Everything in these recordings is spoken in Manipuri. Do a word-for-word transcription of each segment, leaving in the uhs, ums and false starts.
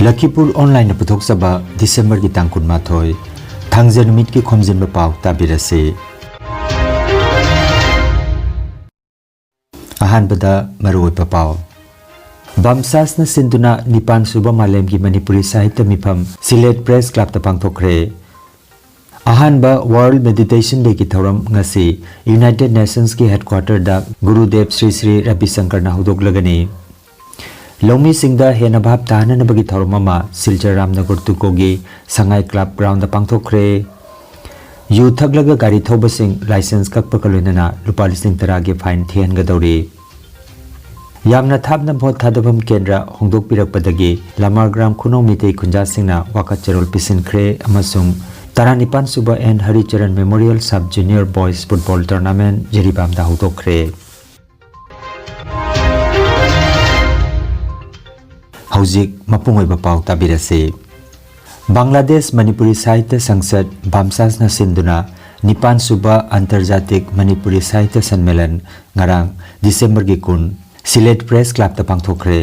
ꯂꯈꯤꯄꯨꯔ ꯑꯣꯟꯂꯥꯏꯟꯅ ꯄꯨꯊꯣꯛꯆꯕ ꯗꯤꯁꯦꯝꯕꯔꯒꯤ ꯇꯥꯡ ꯀꯨꯟꯃꯥꯊꯣꯏ, ꯊꯥꯡꯖ ꯅꯨꯃꯤꯠꯀꯤ ꯈꯣꯝꯖꯤꯟꯕ ꯄꯥꯎ ꯇꯥꯕꯤꯔꯁꯤ꯫ ꯑꯍꯥꯟꯕꯗ ꯃꯔꯨꯑꯣꯏꯕ ꯄꯥꯎ꯫ ꯕꯥꯝꯁꯥꯁꯅ ꯁꯤꯟꯗꯨꯅ ꯅꯤꯄꯥꯟ ꯁꯨꯕ ꯃꯥꯂꯦꯝꯒꯤ ꯃꯅꯤꯄꯨꯔꯤ ꯁꯥꯍꯤꯇ꯭ꯌ ꯃꯤꯐꯝ ꯁꯤꯂꯦꯠ ꯄ꯭ꯔꯦꯁ ꯀ꯭ꯂꯕꯇ ꯄꯥꯡꯊꯣꯛꯈ꯭ꯔꯦ꯫ ꯑꯍꯥꯟꯕ ꯋꯥꯔꯜꯗ ꯃꯦꯗꯤꯇꯦꯁꯟ ꯗꯦꯒꯤ ꯊꯧꯔꯝ ꯉꯁꯤ ꯌꯨꯅꯥꯏꯇꯦꯗ ꯅꯦꯁꯟꯁꯀꯤ ꯍꯦꯗꯀ꯭ꯋꯥꯇꯔꯗ ꯒꯨꯔꯨꯗꯦꯕ ꯁ꯭ꯔꯤ ꯁ꯭ꯔꯤ ꯔꯕꯤꯁꯪꯀꯔꯅ ꯍꯧꯗꯣꯛꯂꯒꯅꯤ꯫ ꯂꯧꯃꯤꯁꯤꯡꯗ ꯍꯦꯟꯅ ꯚꯥꯞ ꯇꯥꯍꯟꯅꯕꯒꯤ ꯊꯧꯔꯝ ꯑꯃ ꯁꯤꯜꯆꯔ ꯔꯥꯝꯅꯒꯔ ꯇꯨꯀꯣꯒꯤ ꯁꯉꯥꯏ ꯀ꯭ꯂꯕ ꯒ꯭ꯔꯥꯎꯟꯗ ꯄꯥꯡꯊꯣꯛꯈ꯭ꯔꯦ꯫ ꯌꯨ ꯊꯛꯂꯒ ꯒꯥꯔꯤ ꯊꯧꯕꯁꯤꯡ ꯂꯥꯏꯁꯦꯟꯁ ꯀꯛꯄꯒ ꯂꯣꯏꯅꯅ ꯂꯨꯄꯥ ꯂꯤꯁꯤꯡ ꯇꯔꯥꯒꯤ ꯐꯥꯏꯟ ꯊꯤꯍꯟꯒꯗꯧꯔꯤ꯫ ꯌꯥꯝꯅ ꯊꯥꯞꯅ ꯚꯣꯠ ꯊꯥꯗꯐꯝ ꯀꯦꯟꯗ꯭ꯔ ꯍꯣꯡꯗꯣꯛꯄꯤꯔꯛꯄꯗꯒꯤ ꯂꯃꯥꯔꯒ꯭ꯔꯥꯝ ꯈꯨꯅꯧ ꯃꯤꯇꯩ ꯈꯨꯟꯖꯥꯁꯤꯡꯅ ꯋꯥꯀꯠ ꯆꯦꯔꯣꯜ ꯄꯤꯁꯤꯟꯈ꯭ꯔꯦ ꯑꯃꯁꯨꯡ ꯇꯔꯥꯅꯤꯄꯥꯟ ꯁꯨꯕ N Haricharan memorial sub junior boys football tournament ꯖꯤꯔꯤꯕꯥꯝꯗ ꯍꯧꯗꯣꯛꯈ꯭ꯔꯦ꯫ ꯍꯧꯖꯤꯛ ꯃꯄꯨꯡ ꯑꯣꯏꯕ ꯄꯥꯎ ꯇꯥꯕꯤꯔꯁꯤ꯫ ꯕꯪꯒ꯭ꯂꯥꯗꯦꯁ ꯃꯅꯤꯄꯨꯔꯤ ꯁꯥꯍꯤꯇ꯭ꯌ ꯁꯪꯁꯠ ꯕꯥꯝꯁꯥꯁꯅ ꯁꯤꯟꯗꯨꯅ ꯅꯤꯄꯥꯟ ꯁꯨꯕ ꯑꯟꯇꯔꯖꯥꯇꯤꯛ ꯃꯅꯤꯄꯨꯔꯤ ꯁꯥꯍꯤꯇ꯭ꯌ ꯁꯟꯃꯦꯂꯟ ꯉꯔꯥꯡ ꯗꯤꯁꯦꯝꯕꯔꯒꯤ ꯀꯨꯟ ꯁꯤꯂꯦꯠ ꯄ꯭ꯔꯦꯁ ꯀ꯭ꯂꯕꯇ ꯄꯥꯡꯊꯣꯛꯈ꯭ꯔꯦ꯫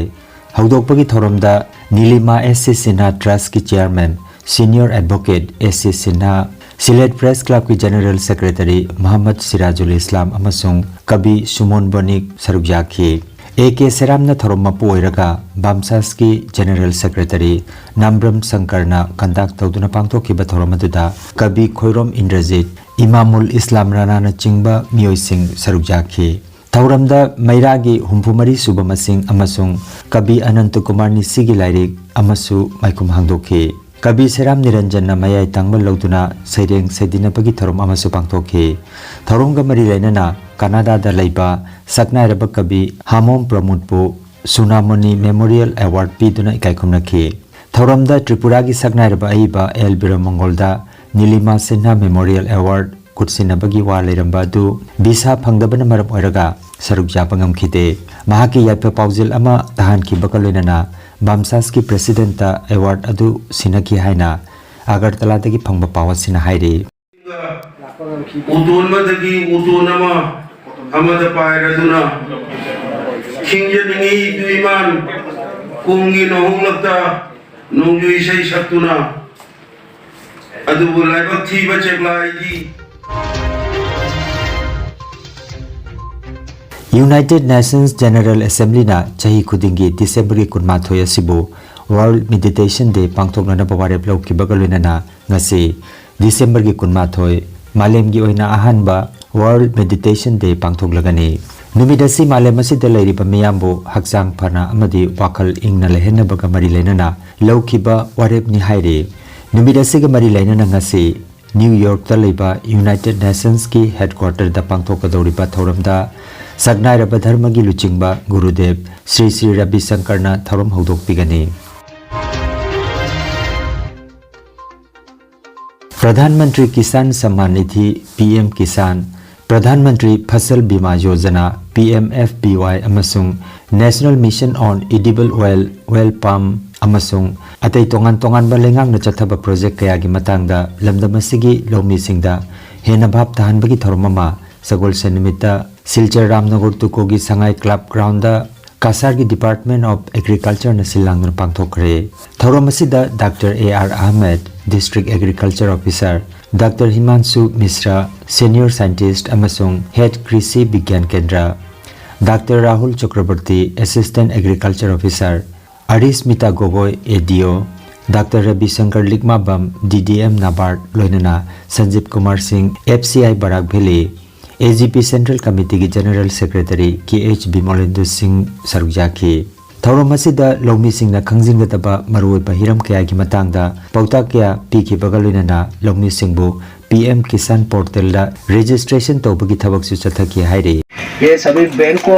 ꯍꯧꯗꯣꯛꯄꯒꯤ ꯊꯧꯔꯝꯗ ꯅꯤꯂꯤꯃꯥ ꯑꯦꯁ ꯁꯤ ꯁꯤꯟꯍꯥ ꯇ꯭ꯔꯁꯀꯤ chairman, senior advocate S C Sinha, Sylhet press ꯀ꯭ꯂꯕꯀꯤ ꯖꯦꯅꯔꯦꯜ ꯁꯦꯀ꯭ꯔꯦꯇꯔꯤ ꯃꯍꯝꯃꯗ ꯁꯤꯔꯥꯖꯨꯜ ꯏꯁꯂꯥꯝ ꯑꯃꯁꯨꯡ ꯀꯕꯤ ꯁꯨꯃꯣꯟ ꯕꯣꯅꯤꯛ ꯁꯔꯨꯛ ꯌꯥꯈꯤ꯫ ꯑꯦ ꯀꯦ ꯁꯦꯔꯥꯝꯅ ꯊꯧꯔꯝ ꯃꯄꯨ ꯑꯣꯏꯔꯒ ꯕꯥꯝꯁꯥꯁꯀꯤ ꯖꯦꯅꯔꯦꯜ ꯁꯦꯀ꯭ꯔꯦꯇꯔꯤ ꯅꯥꯝꯕ꯭ꯔꯝ ꯁꯪꯀꯔꯅ ꯀꯟꯗꯛ ꯇꯧꯗꯨꯅ ꯄꯥꯡꯊꯣꯛꯈꯤꯕ ꯊꯧꯔꯝ ꯑꯗꯨꯗ ꯀꯕꯤ ꯈꯣꯏꯔꯣꯝ ꯏꯟꯗ꯭ꯔꯖꯤꯠ, ꯏꯃꯥꯃꯨꯜ ꯏꯁꯂꯥꯝ ꯔꯥꯅꯥꯅꯆꯤꯡꯕ ꯃꯤꯑꯣꯏꯁꯤꯡ ꯁꯔꯨꯛ ꯌꯥꯈꯤ꯫ ꯊꯧꯔꯝꯗ ꯃꯩꯔꯥꯒꯤ ꯍꯨꯝꯐꯨ ꯃꯔꯤ ꯁꯨꯕ ꯃꯁꯤꯡ ꯑꯃꯁꯨꯡ ꯀꯕꯤ ꯑꯅꯟꯇ ꯀꯨꯃꯥꯔ ꯅꯤꯁꯤꯒꯤ ꯂꯥꯏꯔꯤꯛ ꯑꯃꯁꯨ ꯃꯥꯏꯈꯨꯝ ꯍꯥꯡꯗꯣꯛꯈꯤ꯫ ꯀꯕꯤ ꯁꯦꯔꯥꯝ ꯅꯤꯔꯟꯖꯟꯅ ꯃꯌꯥꯏ ꯇꯥꯡꯕ ꯂꯧꯗꯨꯅ ꯁꯩꯔꯦꯡ ꯁꯩꯗꯤꯟꯅꯕꯒꯤ ꯊꯧꯔꯝ ꯑꯃꯁꯨ ꯄꯥꯡꯊꯣꯛꯈꯤ꯫ ꯊꯧꯔꯝꯒ ꯃꯔꯤ ꯂꯩꯅꯅ ꯀꯅꯥꯗꯥꯗ ꯂꯩꯕ ꯁꯛꯅꯥꯏꯔꯕ ꯀꯕꯤ ꯍꯥꯃꯣꯝ ꯄ꯭ꯔꯃꯣꯗꯄꯨ ꯁꯨꯅꯥꯃꯣꯅꯤ ꯃꯦꯃꯣꯔꯤꯌꯦꯜ ꯑꯦꯋꯥꯔꯗ ꯄꯤꯗꯨꯅ ꯏꯀꯥꯏ ꯈꯨꯝꯅꯈꯤ꯫ ꯊꯧꯔꯝꯗ ꯇ꯭ꯔꯤꯄꯨꯔꯥꯒꯤ ꯁꯛꯅꯥꯏꯔꯕ ꯑꯏꯕ ꯑꯦꯜ ꯕꯤꯔꯃꯪꯒꯣꯜꯗ ꯅꯤꯂꯤꯃꯥ ꯁꯤꯟꯍꯥ ꯃꯦꯃꯣꯔꯤꯌꯦꯜ ꯑꯦꯋꯥꯔꯗ ꯈꯨꯠꯁꯤꯟꯅꯕꯒꯤ ꯋꯥ ꯂꯩꯔꯝꯕ ꯑꯗꯨ ꯚꯤꯁꯥ ꯐꯪꯗꯕꯅ ꯃꯔꯝ ꯑꯣꯏꯔꯒ ꯁꯔꯨꯛ ꯌꯥꯕ ꯉꯝꯈꯤꯗꯦ꯫ ꯃꯍꯥꯛꯀꯤ ꯌꯥꯏꯐ ꯄꯥꯎꯖꯦꯜ ꯑꯃ ꯇꯥꯍꯟꯈꯤꯕꯒ ꯂꯣꯏꯅꯅ ꯕꯥꯝꯁꯥꯁꯀꯤ ꯄ꯭ꯔꯦꯁꯤꯗꯦꯟꯠꯇ ꯑꯦꯋꯥꯔꯗ ꯑꯗꯨ ꯁꯤꯟꯅꯈꯤ ꯍꯥꯏꯅ ꯑꯒꯔꯇꯂꯥꯗꯒꯤ ꯐꯪꯕ ꯄꯥꯎ ꯑꯁꯤꯅ ꯍꯥꯏꯔꯤ꯫ ꯎꯇꯣꯟ ꯑꯃꯗꯒꯤ ꯎꯇꯣꯟ ꯑꯃ ꯑꯃꯗ ꯄꯥꯏꯔꯗꯨꯅ ꯈꯤꯡꯖꯅꯤꯡꯉꯤ ꯏꯇꯨ ꯏꯃꯥꯟ ꯀꯨꯝꯒꯤ ꯅꯍꯣꯡꯂꯛꯇ ꯅꯣꯡꯖꯨ ꯏꯁꯩ ꯁꯛꯇꯨꯅ ꯑꯗꯨꯕꯨ ꯂꯥꯏꯕꯛ ꯊꯤꯕ ꯆꯦꯛꯂꯥꯏꯗꯤ꯫ United Nations General Assemblyꯅ ꯆꯍꯤ ꯈꯨꯗꯤꯡꯒꯤ ꯗꯤꯁꯦꯝꯕꯔꯒꯤ ꯀꯨꯟꯃꯥꯊꯣꯏ ꯑꯁꯤꯕꯨ World Meditation Day ꯄꯥꯡꯊꯣꯛꯅꯅꯕ ꯋꯥꯔꯦꯞ ꯂꯧꯈꯤꯕꯒ ꯂꯣꯏꯅꯅ ꯉꯁꯤ ꯗꯤꯁꯦꯝꯕꯔꯒꯤ ꯀꯨꯟꯃꯥꯊꯣꯏ ꯃꯥꯂꯦꯝꯒꯤ ꯑꯣꯏꯅ ꯑꯍꯥꯟꯕ World Meditation Day ꯄꯥꯡꯊꯣꯛꯂꯒꯅꯤ꯫ ꯅꯨꯃꯤꯠ ꯑꯁꯤ ꯃꯥꯂꯦꯝ ꯑꯁꯤꯗ ꯂꯩꯔꯤꯕ ꯃꯤꯌꯥꯝꯕꯨ ꯍꯛꯆꯥꯡ ꯐꯅ ꯑꯃꯗꯤ ꯋꯥꯈꯜ ꯏꯪꯅ ꯂꯩꯍꯟꯅꯕꯒ ꯃꯔꯤ ꯂꯩꯅꯅ ꯂꯧꯈꯤꯕ ꯋꯥꯔꯦꯞꯅꯤ ꯍꯥꯏꯔꯤ꯫ ꯅꯨꯃꯤꯠ ꯑꯁꯤꯒ ꯃꯔꯤ ꯂꯩꯅꯅ ꯉꯁꯤ ꯅ꯭ꯌꯨ ꯌꯣꯔꯛꯇ ꯂꯩꯕ United Nationsꯀꯤ headquarterꯗ ꯄꯥꯡꯊꯣꯛꯀꯗꯧꯔꯤꯕ ꯊꯧꯔꯝꯗ ꯁꯛꯅꯥꯏꯔꯕ ꯙꯔꯃꯒꯤ ꯂꯨꯆꯤꯡꯕ ꯒꯨꯔꯨꯗꯦꯕ ꯁ꯭ꯔꯤ ꯁ꯭ꯔꯤ ꯔꯕꯤ ꯁꯪꯀꯔꯅ ꯊꯧꯔꯝ ꯍꯧꯗꯣꯛꯄꯤꯒꯅꯤ꯫ Pradhan Mantri Kisan Samman Nidhi, P M Kisan, Pradhan Mantri Fasal Bima Yojana, P M F B Y, ꯑꯃꯁꯨꯡ National Mission on Edible Oil, Oil Palm, ꯑꯃꯁꯨꯡ ꯑꯇꯩ ꯇꯣꯉꯥꯟ ꯇꯣꯉꯥꯟꯕ ꯂꯩꯉꯥꯛꯅ ꯆꯠꯊꯕ project ꯀꯌꯥꯒꯤ ꯃꯇꯥꯡꯗ ꯂꯝꯗꯝ ꯑꯁꯤꯒꯤ ꯂꯧꯃꯤꯁꯤꯡꯗ ꯍꯦꯟꯅ ꯚꯥꯞ ꯇꯥꯍꯟꯕꯒꯤ ꯊꯧꯔꯝ ꯑꯃ ꯁꯒꯣꯜꯁꯦꯟ ꯅꯨꯃꯤꯠꯇ ꯁꯤꯜꯆꯔ ꯔꯥꯝꯅꯒꯔ ꯇꯨꯀꯣꯒꯤ ꯁꯉꯥꯏ club groundꯗ ꯀꯁꯥꯔꯒꯤ Department of Agricultureꯅ ꯁꯤꯜ ꯂꯥꯡꯗꯨꯅ ꯄꯥꯡꯊꯣꯛꯈ꯭ꯔꯦ꯫ ꯊꯧꯔꯝ ꯑꯁꯤꯗ doctor A R Ahmed, District Agriculture Officer, doctor Himanshu Mishra, Senior Scientist ꯑꯃꯁꯨꯡ Head ꯀ꯭ꯔꯤꯁꯤ ꯕꯤꯒ꯭ꯌꯥꯟ Kendra, doctor Rahul Chakraborty, Assistant Agriculture Officer, Arismita Gogoi, A D O, doctor Rabi Shankar ꯂꯤꯛꯃꯥꯕꯝ, ꯗꯤ ꯗꯤ ꯑꯦꯝ ꯅꯥꯕꯥꯔꯗ, ꯂꯣꯏꯅꯅ Sanjib Kumar Singh, F C I Barak valley, A G P Central Committeeꯒꯤ General Secretary K H Bimolendu Singh ꯁꯔꯨꯛ ꯌꯥꯈꯤ꯫ ꯊꯧꯔꯝ ꯑꯁꯤꯗ ꯂꯧꯃꯤꯁꯤꯡꯅ ꯈꯪꯖꯤꯟꯒꯗꯕ ꯃꯔꯨꯑꯣꯏꯕ ꯍꯤꯔꯝ ꯀꯌꯥꯒꯤ ꯃꯇꯥꯡꯗ ꯄꯥꯎꯇꯥꯛ ꯀꯌꯥ ꯄꯤꯈꯤꯕꯒ ꯂꯣꯏꯅꯅ ꯂꯧꯃꯤꯁꯤꯡꯕꯨ ꯄꯤ ꯑꯦꯝ ꯀꯤꯁꯥꯟ portalꯗ registration ꯇꯧꯕꯒꯤ ꯊꯕꯛꯁꯨ ꯆꯠꯊꯈꯤ ꯍꯥꯏꯔꯤ꯫ ये सभी बैंक को,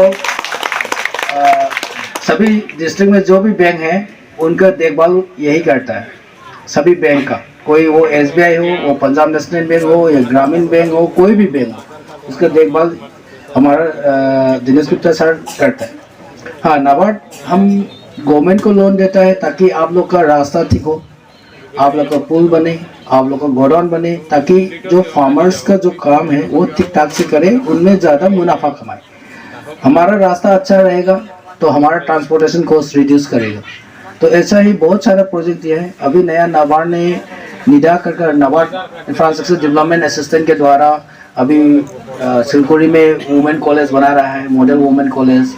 अ, सभी डिस्ट्रिक्ट में जो भी बैंक है, उनका देखभाल यही करता है। सभी बैंक का, कोई वो एसबीआई हो, वो पंजाब नेशनल बैंक हो या ग्रामीण बैंक हो, कोई भी बैंक हो, उसका देखभाल हमारा, अ, दिनेश गुप्ता सर करता है। हाँ, नाबार्ड हम गवर्नमेंट को लोन देता है ताकि आप लोग का रास्ता ठीक हो, आप लोग का पुल बने, आप लोग का गोडाउन बने, ताकि जो फार्मर्स का जो काम है वो ठीक ठाक से करें, उनमें ज़्यादा मुनाफा कमाएं। हमारा रास्ता अच्छा रहेगा तो हमारा ट्रांसपोर्टेशन कॉस्ट रिड्यूस करेगा। तो ऐसा ही बहुत सारा प्रोजेक्ट दिया है। अभी नया नाबार्ड ने निडा कर कर, नाबार्ड इंफ्रास्ट्रक्चर डेवलपमेंट असिस्टेंट के द्वारा अभी अ, सिलकुड़ी में वुमेन कॉलेज बना रहा है, मॉडल वुमेन कॉलेज।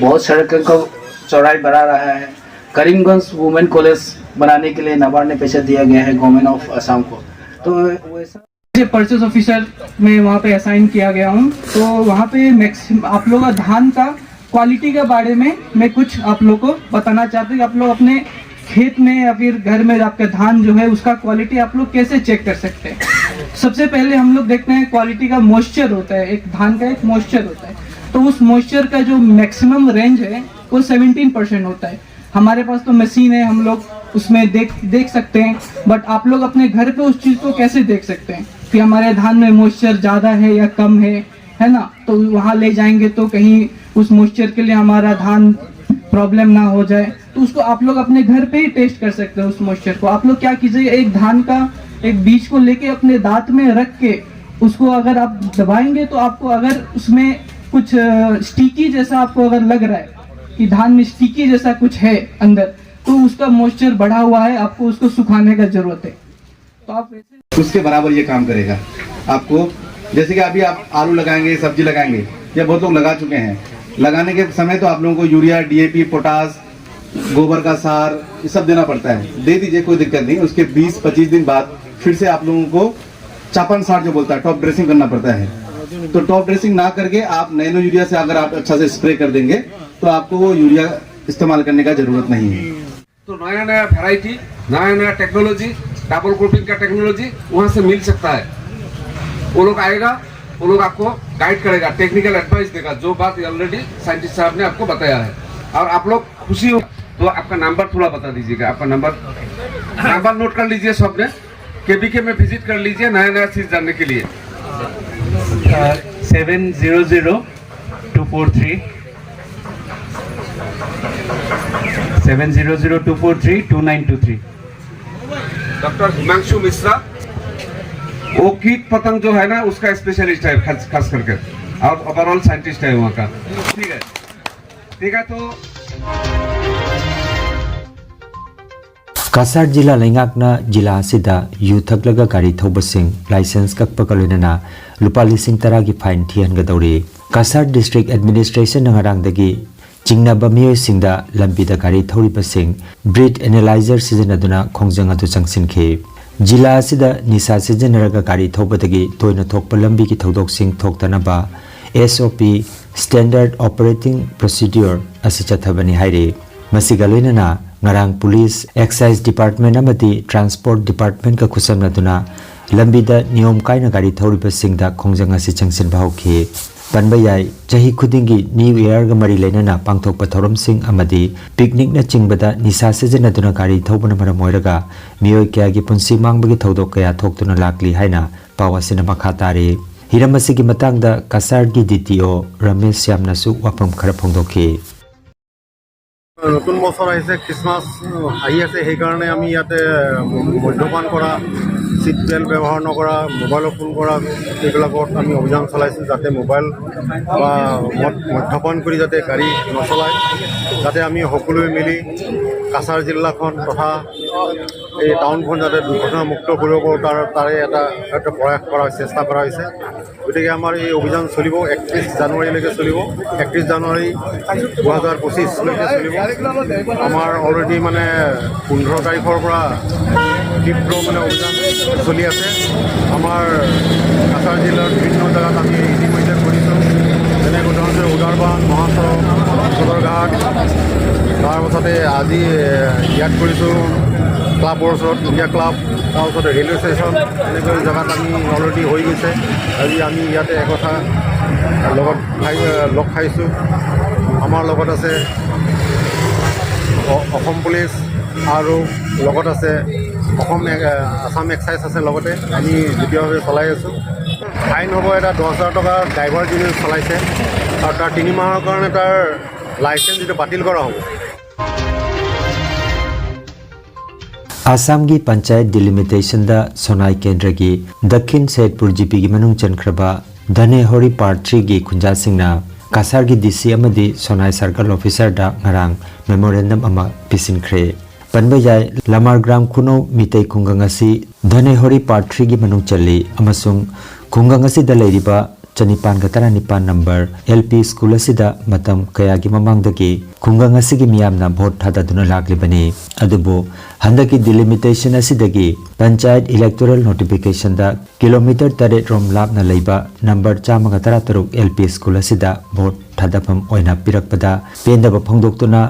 बहुत सड़कों को चौड़ाई बढ़ा रहा है। करीमगंज वुमेन कॉलेज बनाने के लिए नाबार्ड ने पैसा दिया गया है गवर्नमेंट ऑफ असम को। तो वैसा, परचेज ऑफिसर में वहाँ पे असाइन किया गया हूँ। तो वहाँ पे मैक्सिम आप लोग का धान का क्वालिटी के बारे में मैं कुछ आप लोग को बताना चाहता हूँ कि आप लोग अपने खेत में या फिर घर में आपका धान जो है, उसका क्वालिटी आप लोग कैसे चेक कर सकते हैं। सबसे पहले हम लोग देखते हैं, क्वालिटी का मॉइस्चर होता है, एक धान का एक मॉइस्चर होता है। तो उस मॉइस्चर का जो मैक्सिमम रेंज है, वो सेवनटीन परसेंट होता है। हमारे पास तो मशीन है, हम लोग उसमें देख देख सकते हैं। बट आप लोग अपने घर पे उस चीज़ को कैसे देख सकते हैं कि हमारे धान में मॉइस्चर ज़्यादा है या कम है, है ना? तो वहाँ ले जाएंगे तो कहीं उस मॉइस्चर के लिए हमारा धान प्रॉब्लम ना हो जाए। तो उसको आप लोग अपने घर पे ही टेस्ट कर सकते हैं। उस मॉइस्चर को आप लोग क्या कीजिए, एक धान का एक बीज को लेके अपने दांत में रख के उसको अगर आप दबाएंगे, तो आपको अगर उसमें कुछ स्टिकी जैसा आपको अगर लग रहा है कि धान में स्टिकी जैसा कुछ है अंदर, तो उसका मॉइस्चर बढ़ा हुआ है, आपको उसको सुखाने का जरूरत है। तो आप वैसे उसके बराबर ये काम करेगा। आपको जैसे कि अभी आप आलू लगाएंगे, सब्जी लगाएंगे, या बहुत लोग लगा चुके हैं, लगाने के समय तो आप लोगों को यूरिया, डीएपी, पोटास, गोबर का सार, ये सब देना पड़ता है। दे दीजिए, कोई दिक्कत नहीं। उसके बीस पच्चीस दिन बाद फिर से आप लोगों को चापन सार जो बोलता है, टॉप ड्रेसिंग करना पड़ता है। तो टॉप ड्रेसिंग ना करके आप नैनो यूरिया से अगर आप अच्छा से स्प्रे कर देंगे, तो आपको वो यूरिया इस्तेमाल करने का जरूरत नहीं है। तो नया नया वैरायटी, नया नया टेक्नोलॉजी, डबल क्रॉपिंग का टेक्नोलॉजी वहां से मिल सकता है। वो लोग आएगा, वो लोग आपको गाइड करेगा, टेक्निकल एडवाइस देगा, जो बात ऑलरेडी साइंटिस्ट साहब ने आपको बताया है। और आप लोग खुशी हो तो आपका नंबर थोड़ा बता दीजिएगा, आपका नंबर नंबर नोट कर लीजिए, सबने केबीके में विजिट कर लीजिए नया नया चीज जानने के लिए। seven zero zero two four three seven zero zero two four three two nine two three. Doctor Himanshu Mishra, वो कीट पतंग जो है ना, उसका स्पेशलिस्ट है खास खास करके, और ओवरऑल साइंटिस्ट है वहाँ का। ठीक है, ठीक है। तो ꯀꯁꯥꯔ ꯖꯤꯂꯥ ꯂꯩꯉꯥꯛꯅ ꯖꯤꯂꯥ ꯑꯁꯤꯗ ꯌꯨ ꯊꯛꯂꯒ ꯒꯥꯔꯤ ꯊꯧꯕꯁꯤꯡ ꯂꯥꯏꯁꯦꯟꯁ ꯀꯛꯄꯒ ꯂꯣꯏꯅꯅ ꯂꯨꯄꯥ ꯂꯤꯁꯤꯡ ꯇꯔꯥꯒꯤ ꯐꯥꯏꯟ ꯊꯤꯍꯟꯒꯗꯧꯔꯤ꯫ ꯀꯁꯥꯔ ꯗꯤꯁꯇ꯭ꯔꯤꯛ ꯑꯦꯗꯃꯤꯅꯤꯁꯇ꯭ꯔꯦꯁꯟꯅ ꯉꯔꯥꯡꯗꯒꯤ ꯆꯤꯡꯅꯕ ꯃꯤꯑꯣꯏꯁꯤꯡꯗ ꯂꯝꯕꯤꯗ ꯒꯥꯔꯤ ꯊꯧꯔꯤꯕꯁꯤꯡ ꯕ꯭ꯔꯤꯠ ꯑꯦꯅꯥꯂꯥꯏꯖꯔ ꯁꯤꯖꯤꯟꯅꯗꯨꯅ ꯈꯣꯡꯖꯪ ꯑꯗꯨ ꯆꯪꯁꯤꯟꯈꯤ꯫ ꯖꯤꯂꯥ ꯑꯁꯤꯗ ꯅꯤꯁꯥ ꯁꯤꯖꯤꯟꯅꯔꯒ ꯒꯥꯔꯤ ꯊꯧꯕꯗꯒꯤ ꯇꯣꯏꯅ ꯊꯣꯛꯄ ꯂꯝꯕꯤꯒꯤ ꯊꯧꯗꯣꯛꯁꯤꯡ ꯊꯣꯛꯇꯅꯕ S O P, Standard Operating Procedure, ꯑꯁꯤ ꯆꯠꯊꯕꯅꯤ ꯍꯥꯏꯔꯤ꯫ ꯃꯁꯤꯒ ꯂꯣꯏꯅꯅ ꯉꯔꯥꯡ ꯄꯨꯂꯤꯁ, ꯑꯦꯛꯁꯥꯏꯖ ꯗꯤꯄꯥꯔꯠꯃꯦꯟ ꯑꯃꯗꯤ ꯇ꯭ꯔꯥꯟꯁꯄꯣꯔꯠ ꯗꯤꯄꯥꯔꯠꯃꯦꯟꯒ ꯈꯨꯠꯁꯝꯅꯗꯨꯅ ꯂꯝꯕꯤꯗ ꯅꯤꯌꯣꯝ ꯀꯥꯏꯅ ꯒꯥꯔꯤ ꯊꯧꯔꯤꯕꯁꯤꯡꯗ ꯈꯣꯡꯖꯪ ꯑꯁꯤ ꯆꯪꯁꯤꯟꯕ ꯍꯧꯈꯤ꯫ ꯄꯟꯕ ꯌꯥꯏ, ꯆꯍꯤ ꯈꯨꯗꯤꯡꯒꯤ ꯅ꯭ꯌꯨ ꯏꯌꯥꯔꯒ ꯃꯔꯤ ꯂꯩꯅꯅ ꯄꯥꯡꯊꯣꯛꯄ ꯊꯧꯔꯝꯁꯤꯡ ꯑꯃꯗꯤ ꯄꯤꯛꯅꯤꯛꯅꯆꯤꯡꯕꯗ ꯅꯤꯁꯥ ꯁꯤꯖꯤꯟꯅꯗꯨꯅ ꯒꯥꯔꯤ ꯊꯧꯕꯅ ꯃꯔꯝ ꯑꯣꯏꯔꯒ ꯃꯤꯑꯣꯏ ꯀꯌꯥꯒꯤ ꯄꯨꯟꯁꯤ ꯃꯥꯡꯕꯒꯤ ꯊꯧꯗꯣꯛ ꯀꯌꯥ ꯊꯣꯛꯇꯨꯅ ꯂꯥꯛꯂꯤ ꯍꯥꯏꯅ ꯄꯥꯎ ꯑꯁꯤꯅ ꯃꯈꯥ ꯇꯥꯔꯤ꯫ ꯍꯤꯔꯝ ꯑꯁꯤꯒꯤ ꯃꯇꯥꯡꯗ ꯀꯁꯥꯔꯒꯤ D T O ꯔꯃꯦꯁ ꯁ꯭ꯌꯥꯝꯅꯁꯨ ꯋꯥꯐꯝ ꯈꯔ ꯐꯣꯡꯗꯣꯛꯈꯤ꯫ নতুন বছৰ আহিছে, খ্ৰীষ্টমাছ আহি আছে, সেইকাৰণে আমি ইয়াতে মদ্যপান কৰা, চিট বেল্ট ব্যৱহাৰ নকৰা, মোবাইলৰ ফোন কৰা, এইবিলাকত আমি অভিযান চলাইছোঁ, যাতে মোবাইল বা মদ মদ্যপান কৰি যাতে গাড়ী নচলায়, যাতে আমি সকলোৱে মিলি কাছাৰ জিলাখন তথা এই টাউনখন যাতে দুৰ্ঘটনামুক্ত কৰিব পাৰোঁ, তাৰ তাৰে এটা এটা প্ৰয়াস কৰা হৈছে, চেষ্টা কৰা হৈছে। গতিকে আমাৰ এই অভিযান চলিব, একত্ৰিছ জানুৱাৰীলৈকে চলিব। একত্ৰিছ জানুৱাৰী দুহেজাৰ পঁচিছলৈকে চলিব। আমাৰ অলৰেডি মানে পোন্ধৰ তাৰিখৰ পৰা তীব্ৰ মানে অভিযান চলি আছে। আমাৰ কাছাৰ জিলাৰ বিভিন্ন জেগাত আমি ইতিমধ্যে কৰিছোঁ, যেনে উদাহৰণস্বৰূপে উদাৰবান, মহাচৰক, সদৰঘাট, তাৰপাছতে আজি এ, ইয়াত কৰিছোঁ ক্লাবৰ ওচৰত, ইণ্ডিয়া ক্লাব, তাৰপাছতে ৰেলৱে ষ্টেচন, এনেকৈ জেগাত আমি অলৰেডি হৈ গৈছে। আজি আমি ইয়াতে একতা লগত খাই লগ খাইছোঁ। আমাৰ লগত আছে অ- অসম পুলিচ আৰু লগত আছে অসম এ- আছাম এক্সাইজ আছে লগতে। আমি যুটীয়াভাৱে চলাই আছোঁ। ফাইন হ'ব এটা দহ হাজাৰ টকা। ড্ৰাইভাৰ যোনে চলাইছে আৰু তাৰ তিনি মাহৰ কাৰণে তাৰ লাইচেন্স যিটো বাতিল কৰা হ'ব। ꯑꯁꯥꯝꯒꯤ ꯄꯟꯆꯥꯌꯠ ꯗꯤꯂꯤꯃꯤꯇꯦꯁꯟꯗ ꯁꯣꯅꯥꯏ ꯀꯦꯟꯗ꯭ꯔꯒꯤ ꯗꯛꯈꯤꯟ ꯁꯦꯠꯄꯨꯔ ꯖꯤꯄꯤꯒꯤ ꯃꯅꯨꯡ ꯆꯟꯈ꯭ꯔꯕ ꯙꯅꯦꯍꯣꯔꯤ ꯄꯥꯔꯠ ꯊ꯭ꯔꯤꯒꯤ ꯈꯨꯟꯖꯥꯁꯤꯡꯅ ꯀꯁꯥꯔꯒꯤ ꯗꯤ ꯁꯤ ꯑꯃꯗꯤ ꯁꯣꯅꯥꯏ ꯁꯔꯀꯜ ꯑꯣꯐꯤꯁꯔꯗ ꯉꯔꯥꯡ ꯃꯦꯃꯣꯔꯦꯟꯗꯝ ꯑꯃ ꯄꯤꯁꯤꯟꯈ꯭ꯔꯦ꯫ ꯄꯟꯕ ꯌꯥꯏ, ꯂꯃꯥꯔꯒ꯭ꯔꯥꯝ ꯈꯨꯅꯧ ꯃꯤꯇꯩ ꯈꯨꯡꯒꯪ ꯑꯁꯤ ꯙꯅꯦꯍꯣꯔꯤ Part Three ꯒꯤ ꯃꯅꯨꯡ ꯆꯜꯂꯤ ꯑꯃꯁꯨꯡ ꯈꯨꯡꯒꯪ ꯑꯁꯤꯗ ꯂꯩꯔꯤꯕ ꯆꯅꯤꯄꯥꯟꯒ ꯇꯔꯥꯅꯤꯄꯥꯟ ꯅꯝꯕꯔ L P school ꯑꯁꯤꯗ ꯃꯇꯝ ꯀꯌꯥꯒꯤ ꯃꯃꯥꯡꯗꯒꯤ ꯈꯨꯡꯒꯪ ꯑꯁꯤꯒꯤ ꯃꯤꯌꯥꯝꯅ vote ꯊꯥꯗꯗꯨꯅ ꯂꯥꯛꯂꯤꯕꯅꯤ꯫ ꯑꯗꯨꯕꯨ ꯍꯟꯗꯛꯀꯤ delimitation ꯑꯁꯤꯗꯒꯤ Panchayat electoral notification ꯗ kilometre ꯇꯔꯦꯠ ꯔꯣꯝ ꯂꯥꯞꯅ ꯂꯩꯕ ꯅꯝꯕꯔ ꯆꯥꯝꯃꯒ ꯇꯔꯥꯇꯔꯨꯛ L P school ꯑꯁꯤꯗ vote ꯊꯥꯗꯐꯝ ꯑꯣꯏꯅ ꯄꯤꯔꯛꯄꯗ ꯄꯦꯟꯗꯕ ꯐꯣꯡꯗꯣꯛꯇꯨꯅ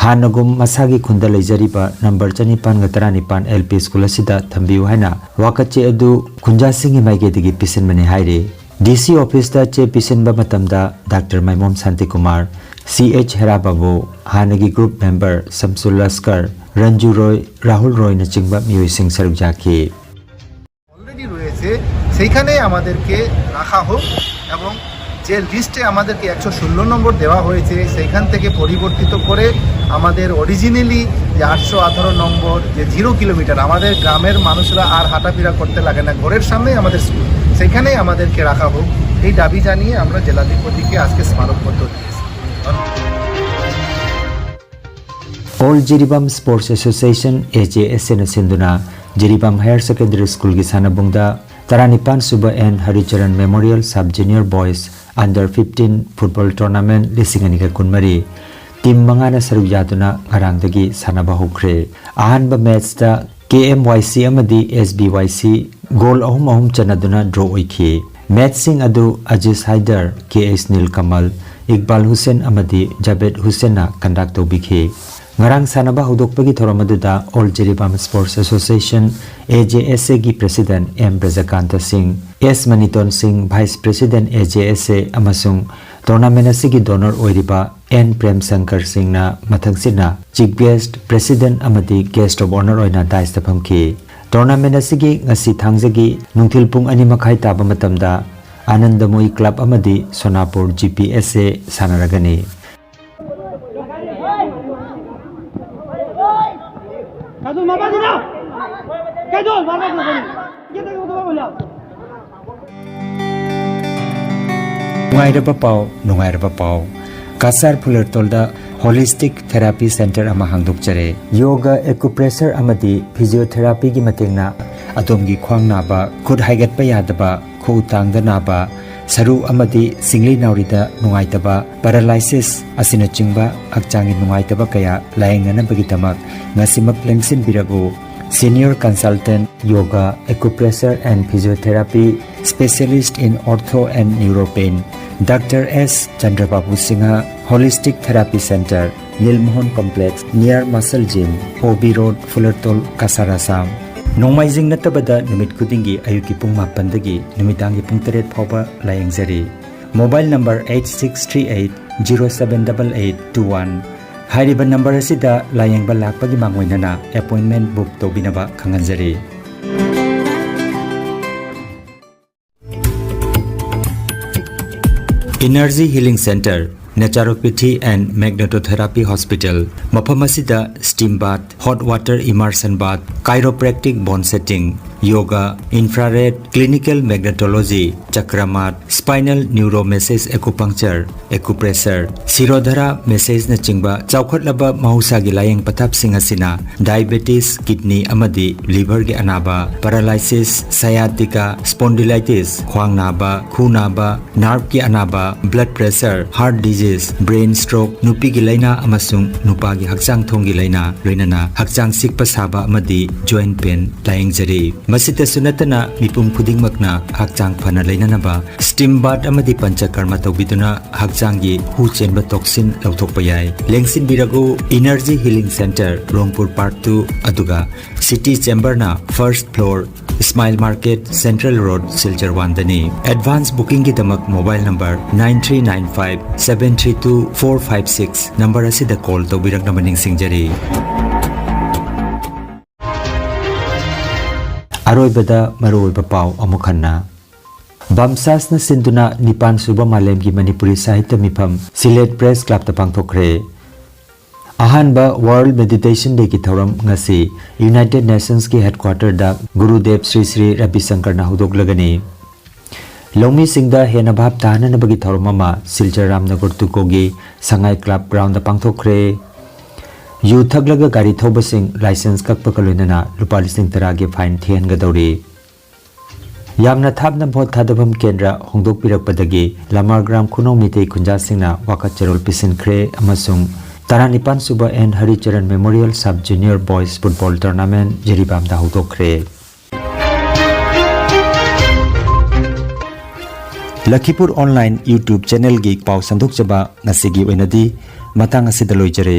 ꯍꯥꯟꯅꯒꯨꯝ ꯃꯁꯥꯒꯤ ꯈꯨꯟꯗ ꯂꯩꯖꯔꯤꯕ ꯅꯝꯕꯔ ꯆꯅꯤꯄꯥꯟꯒ ꯇꯔꯥꯅꯤꯄꯥꯟ L P school ꯑꯁꯤꯗ ꯊꯝꯕꯤꯌꯨ ꯍꯥꯏꯅ ꯋꯥꯀꯠ ꯆꯦ ꯑꯗꯨ ꯈꯨꯟꯖꯥꯁꯤꯡꯒꯤ ꯃꯥꯏꯀꯩꯗꯒꯤ ꯄꯤꯁꯤꯟꯕꯅꯤ ꯍꯥꯏꯔꯤ꯫ D C office ꯇ ꯆꯦ ꯄꯤꯁꯤꯟꯕ ꯃꯇꯝꯗ ꯗꯥꯛꯇꯔ ꯃꯥꯏꯃꯣꯝ ꯁꯥꯟꯇꯤꯀꯨꯃꯥꯔ, C H ꯍꯦꯔꯥꯕꯥꯕꯨ, ꯍꯥꯟꯅꯒꯤ group member ꯁꯝꯁꯨꯜ ꯂꯁꯀꯔ, ꯔꯟꯖꯨ ꯔꯣꯏ, ꯔꯥꯍꯨꯜ ꯔꯣꯏꯅꯆꯤꯡꯕ ꯃꯤꯑꯣꯏꯁꯤꯡ ꯁꯔꯨꯛ ꯌꯥꯈꯤ꯫ Already রয়েছে, সেইখানে আমাদেরকে রাখা হোক এবং যে লিস্টে আমাদেরকে একশো ষোলো নম্বর দেওয়া হয়েছে সেইখান থেকে পরিবর্তিত করে আমাদের অরিজিনালি যে আটশো আঠারো নম্বর যে জিরো কিলোমিটার, আমাদের গ্রামের মানুষরা আর হাঁটাফেরা করতে লাগে না, ঘরের সামনেই আমাদের স্কুল, সেখানেই আমাদেরকে রাখা হোক, এই দাবি জানিয়ে আমরা জেলাধিপতিকে আজকে স্মারকপত্র দিয়েছি। All Jiribam Sports Association, A J S A ꯅ ꯁꯤꯟꯗꯨꯅ ꯖꯤꯔꯤꯕꯥꯝ Higher Secondary School ꯒꯤ ꯁꯥꯟꯅꯕꯨꯡꯗ ꯇꯔꯥꯅꯤꯄꯥꯟ ꯁꯨꯕ N ꯍꯔꯤꯆꯔꯟ Memorial Sub Junior Boys Under Fifteen Football Tournament ꯂꯤꯁꯤꯡ ꯑꯅꯤꯒ ꯀꯨꯟꯃꯔꯤ team ꯃꯉꯥꯅ ꯁꯔꯨꯛ ꯌꯥꯗꯨꯅ ꯉꯔꯥꯡꯗꯒꯤ ꯁꯥꯟꯅꯕ ꯍꯧꯈ꯭ꯔꯦ꯫ ꯑꯍꯥꯟꯕ match ꯇ K M Y C ꯑꯃꯗꯤ S B Y C goal ꯑꯍꯨꯝ ꯑꯍꯨꯝ ꯆꯟꯅꯗꯨꯅ draw ꯑꯣꯏꯈꯤ꯫ Match ꯁꯤꯡ ꯑꯗꯨ ꯑꯖꯤꯁ ꯍꯥꯏꯗꯔ, K H ꯅꯤꯜꯀꯃꯜ, ꯏꯛꯕꯥꯜ ꯍꯨꯁꯦꯟ ꯑꯃꯗꯤ ꯖꯥꯕꯦꯗ ꯍꯨꯁꯦꯟꯅ conduct ꯇꯧꯕꯤꯈꯤ꯫ ꯉꯔꯥꯡ ꯁꯥꯟꯅꯕ ꯍꯧꯗꯣꯛꯄꯒꯤ ꯊꯧꯔꯝ ꯑꯗꯨꯗ All Jiribam Sports Association, A J S A ꯒꯤ President M ꯕ꯭ꯔꯖꯀꯥꯟꯇ ꯁꯤꯡ, S ꯃꯅꯤꯇꯣꯟ ꯁꯤꯡ, Vice President, A J S A, ꯑꯃꯁꯨꯡ tournament ꯑꯁꯤꯒꯤ donor ꯑꯣꯏꯔꯤꯕ N ꯄ꯭ꯔꯦꯝ ꯁꯪꯀꯔ ꯁꯤꯡꯅ ꯃꯊꯪꯁꯤꯠꯅ Chief Guest, President ꯑꯃꯗꯤ Guest of Honour ꯑꯣꯏꯅ dais ꯇ ꯐꯝꯈꯤ꯫ Tournament ꯑꯁꯤꯒꯤ ꯉꯁꯤ ꯊꯥꯡꯖꯒꯤ ꯅꯨꯡꯊꯤꯜ ꯄꯨꯡ ꯑꯅꯤ ꯃꯈꯥꯏ ꯇꯥꯕ ꯃꯇꯝꯗ ꯑꯥꯅꯟꯗꯃꯣꯏ club ꯑꯃꯗꯤ ꯁꯣꯅꯥꯄꯨꯔ G P S A ꯁꯥꯟꯅꯔꯒꯅꯤ꯫ ꯅꯨꯡꯉꯥꯏꯔꯕ ꯄꯥꯎ, ꯅꯨꯡꯉꯥꯏꯔꯕ ꯄꯥꯎ꯫ ꯀꯁꯥꯔ ꯐꯨꯂꯔꯇꯣꯜꯗ Holistic Therapy Center ꯑꯃ ꯍꯥꯡꯗꯣꯛꯆꯔꯦ꯫ Yoga, acupressure ꯑꯃꯗꯤ physiotherapyꯒꯤ ꯃꯇꯦꯡꯅ ꯑꯗꯣꯝꯒꯤ ꯈ꯭ꯋꯥꯡ ꯅꯥꯕ, ꯈꯨꯠ ꯍꯥꯏꯒꯠꯄ ꯌꯥꯗꯕ, ꯈꯨꯎ ꯇꯥꯡꯗ ꯅꯥꯕ, ꯁꯔꯨ ꯑꯃꯗꯤ ꯁꯤꯡꯂꯤ ꯅꯥꯎꯔꯤꯗ ꯅꯨꯡꯉꯥꯏꯇꯕ, paralysis ꯑꯁꯤꯅꯆꯤꯡꯕ ꯍꯛꯆꯥꯡꯒꯤ ꯅꯨꯡꯉꯥꯏꯇꯕ ꯀꯌꯥ ꯂꯥꯌꯦꯡꯅꯅꯕꯒꯤꯗꯃꯛ ꯉꯁꯤꯃꯛ ꯂꯦꯡꯁꯤꯟꯕꯤꯔꯕꯨ꯫ Senior Consultant Yoga, Acupressure and Physiotherapy, Specialist in Ortho and Neuropain, Doctor S Chandrababu Singha, Holistic Therapy Center, Nilmohan Complex, near Muscle Gym, O B Road, Fulertol, Kasar, Assam꯫ ꯅꯣꯡꯃꯥꯏꯖꯤꯡ ꯅꯠꯇꯕꯗ ꯅꯨꯃꯤꯠ ꯈꯨꯗꯤꯡꯒꯤ ꯑꯌꯨꯛꯀꯤ ꯄꯨꯡ ꯃꯥꯄꯟꯗꯒꯤ ꯅꯨꯃꯤꯗꯥꯡꯒꯤ ꯄꯨꯡ ꯇꯔꯦꯠ ꯐꯥꯎꯕ ꯂꯥꯌꯦꯡꯖꯔꯤ꯫ Mobile number eight six three eight zero seven double eight two one꯫ ꯍꯥꯏꯔꯤꯕ ꯅꯝꯕꯔ ꯑꯁꯤꯗ ꯂꯥꯌꯦꯡꯕ ꯂꯥꯛꯄꯒꯤ ꯃꯥꯡꯑꯣꯏꯅꯅ appointment book ꯇꯧꯕꯤꯅꯕ ꯈꯪꯍꯟꯖꯔꯤ꯫ Energy Healing Center, Naturopathy and Magnetotherapy Hospital, ꯃꯐꯝ ꯑꯁꯤꯗ steam bath, hot water immersion bath, chiropractic bone setting, yoga, infrared, clinical magnetology, ꯆꯀ꯭ꯔꯃꯥꯠ, spinal neuromassage acupuncture, acupressure, ꯁꯤꯔꯣꯙꯔꯥ ꯃꯦꯁꯦꯖꯅꯆꯤꯡꯕ ꯆꯥꯎꯈꯠꯂꯕ ꯃꯍꯧꯁꯥꯒꯤ ꯂꯥꯌꯦꯡ ꯄꯊꯥꯞꯁꯤꯡ ꯑꯁꯤꯅ diabetes, kidney ꯑꯃꯗꯤ liverꯒꯤ ꯑꯅꯥꯕ, paralysis, sciatica, spondylitis, ꯈ꯭ꯋꯥꯡ ꯅꯥꯕ, ꯈꯨ ꯅꯥꯕ, nerveꯀꯤ ꯑꯅꯥꯕ, blood pressure, heart disease, brain stroke, ꯅꯨꯄꯤꯒꯤ ꯂꯥꯏꯅꯥ ꯑꯃꯁꯨꯡ ꯅꯨꯄꯥꯒꯤ ꯍꯛꯆꯥꯡ ꯊꯣꯡꯒꯤ ꯂꯥꯏꯅꯥ, ꯂꯣꯏꯅꯅ ꯍꯛꯆꯥꯡ ꯆꯤꯛꯄ ꯁꯥꯕ ꯑꯃꯗꯤ joint pain ꯂꯥꯌꯦꯡꯖꯔꯤ꯫ ꯃꯁꯤꯇꯁꯨ ꯅꯠꯇꯅ ꯃꯤꯄꯨꯝ ꯈꯨꯗꯤꯡꯃꯛꯅ ꯍꯛꯆꯥꯡ ꯐꯅ ꯂꯩꯅꯅꯕ steam bath ꯑꯃꯗꯤ ꯄꯟꯆꯀꯔꯃ ꯇꯧꯕꯤꯗꯨꯅ ꯍꯛꯆꯥꯡꯒꯤ ꯍꯨ ꯆꯦꯟꯕ toxin ꯂꯧꯊꯣꯛꯄ ꯌꯥꯏ꯫ ꯂꯦꯡꯁꯤꯟꯕꯤꯔꯒꯨ Energy Healing Center, ꯔꯣꯡꯄꯨꯔ Park two, ꯑꯗꯨꯒ City Chamberꯅ first floor, Smile Market, Central Road, Silchar one ꯗꯅꯤ꯫ Advance bookingꯒꯤꯗꯃꯛ mobile number nine three nine five seven three two four five six number ꯑꯁꯤꯗ call ꯇꯧꯕꯤꯔꯛꯅꯕ ꯅꯤꯡꯁꯤꯡꯖꯔꯤ꯫ ꯑꯔꯣꯏꯕꯗ ꯃꯔꯨꯑꯣꯏꯕ ꯄꯥꯎ ꯑꯃꯨꯛ ꯍꯟꯅ꯫ ꯕꯝꯁꯥꯁꯅ ꯁꯤꯟꯗꯨꯅ ꯅꯤꯄꯥꯟ ꯁꯨꯕ ꯃꯥꯂꯦꯝꯒꯤ ꯃꯅꯤꯄꯨꯔꯤ ꯁꯥꯍꯤꯇ꯭ꯌ ꯃꯤꯐꯝ ꯁꯤꯂꯦꯠ Press Clubꯇ ꯄꯥꯡꯊꯣꯛꯈ꯭ꯔꯦ꯫ ꯑꯍꯥꯟꯕ World Meditation Dayꯒꯤ ꯊꯧꯔꯝ ꯉꯁꯤ United Nationsꯀꯤ headquarterꯗ ꯒꯨꯔꯨꯗꯦꯕ ꯁ꯭ꯔꯤ ꯁ꯭ꯔꯤ ꯔꯕꯤꯁꯪꯀꯔꯅ ꯍꯧꯗꯣꯛꯂꯒꯅꯤ꯫ ꯂꯧꯃꯤꯁꯤꯡꯗ ꯍꯦꯟꯅ ꯚꯥꯞ ꯇꯥꯍꯟꯅꯕꯒꯤ ꯊꯧꯔꯝ ꯑꯃ ꯁꯤꯜꯆꯔ ꯔꯥꯝꯅꯒꯔ ꯇꯨꯀꯣꯒꯤ ꯁꯉꯥꯏ ꯀ꯭ꯂꯕ ꯒ꯭ꯔꯥꯎꯟꯗ ꯄꯥꯡꯊꯣꯛꯈ꯭ꯔꯦ꯫ ꯌꯨ ꯊꯛꯂꯒ ꯒꯥꯔꯤ ꯊꯧꯕꯁꯤꯡ ꯂꯥꯏꯁꯦꯟꯁ ꯀꯛꯄꯒ ꯂꯣꯏꯅꯅ ꯂꯨꯄꯥ ꯂꯤꯁꯤꯡ ꯇꯔꯥꯒꯤ ꯐꯥꯏꯟ ꯊꯤꯍꯟꯒꯗꯧꯔꯤ꯫ ꯌꯥꯝꯅ ꯊꯥꯞꯅ ꯚꯣꯠ ꯊꯥꯗꯐꯝ ꯀꯦꯟꯗ꯭ꯔ ꯍꯣꯡꯗꯣꯛꯄꯤꯔꯛꯄꯗꯒꯤ ꯂꯃꯥꯔꯒ꯭ꯔꯥꯝ ꯈꯨꯅꯧ ꯃꯤꯇꯩ ꯈꯨꯟꯖꯥꯁꯤꯡꯅ ꯋꯥꯀꯠ ꯆꯔꯣꯜ ꯄꯤꯁꯤꯟꯈ꯭ꯔꯦ ꯑꯃꯁꯨꯡ ꯇꯔꯥꯅꯤꯄꯥꯟ ꯁꯨꯕ N Haricharan memorial sub junior boys football tournament ꯖꯤꯔꯤꯕꯥꯝꯗ ꯍꯧꯗꯣꯛꯈ꯭ꯔꯦ꯫ ꯂꯈꯤꯄꯨꯔ ꯑꯣꯟꯂꯥꯏꯟ YouTube ꯆꯦꯅꯦꯜꯒꯤ ꯄꯥꯎ ꯁꯟꯗꯣꯛꯆꯕ ꯉꯁꯤꯒꯤ ꯑꯣꯏꯅꯗꯤ ꯃꯇꯥꯡ ꯑꯁꯤꯗ ꯂꯣꯏꯖꯔꯦ꯫